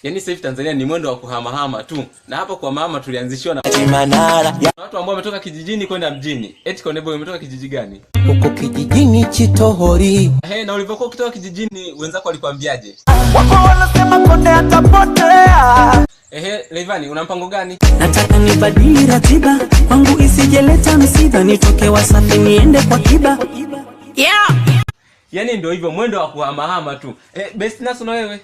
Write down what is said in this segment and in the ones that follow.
Yaani sasa hivi Tanzania ni mwendo wa kuhamahama tu, na hapa kwa mama tulianzishiwa na Manara watu ambao wametoka kijijini kwenda mjini. Eti Konde Boy umetoka kijiji gani? Huko kijijini Chitohori. He, na ulivyokuwa ukitoka kijijini wenzako walikwambiaje? Wako wanasema Konde atapotea. Ehe, Rayvanny una mpango gani? Nataka nibadili ratiba kwangu isijeleta msiba, nitoke Wasafi niende kwa Kiba. Yeah. Yaani ndio hivyo mwendo wa kuhamahama tu. Best Naso na wewe?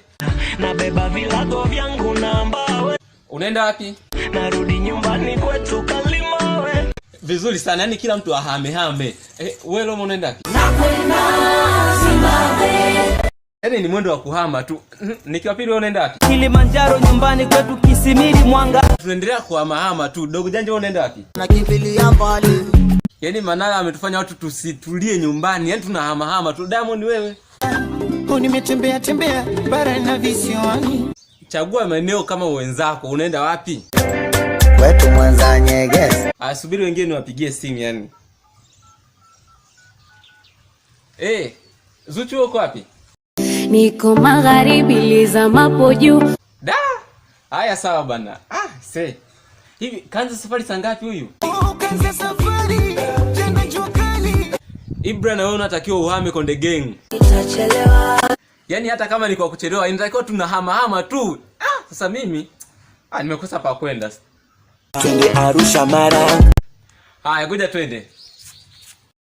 Nabeba vilago vyangu na mbawe, Unaenda wapi? Narudi nyumbani kwetu Kalimawe. Vizuri sana, yaani kila mtu ahamehame. Wewe Roma unaenda wapi? Yaani ni mwendo wa kuhama tu. Nikiwa pili wewe unaenda wapi? Kilimanjaro nyumbani kwetu Kisimiri Mwanga. Tunaendelea kuhamahama tu. Dogo Janja wewe unaenda wapi? Nakimbilia mbali. Yaani Manara ametufanya watu tusitulie nyumbani. Yaani tunahamahama tu. Diamond wewe? Nimetembea tembea bara na visiwani. Chagua maeneo kama wenzako, unaenda wapi? Kwetu Mwanza Nyegezi. Asubiri wengine niwapigie simu yani. Zuchu uko wapi? Niko magharibi lizamapo juu. Da! Haya sawa bana. Se. Hivi kaanza safari saa ngapi huyu? Kaanza safari jana jua kali. Ibra na wewe unatakiwa uhame Konde Gang. Nitachelewa. Yaani hata kama ni kwa kuchelewa inatakiwa tunahamahama tu. Sasa mimi nimekosa pa kwenda. Twende Arusha Mara. Haya ngoja twende.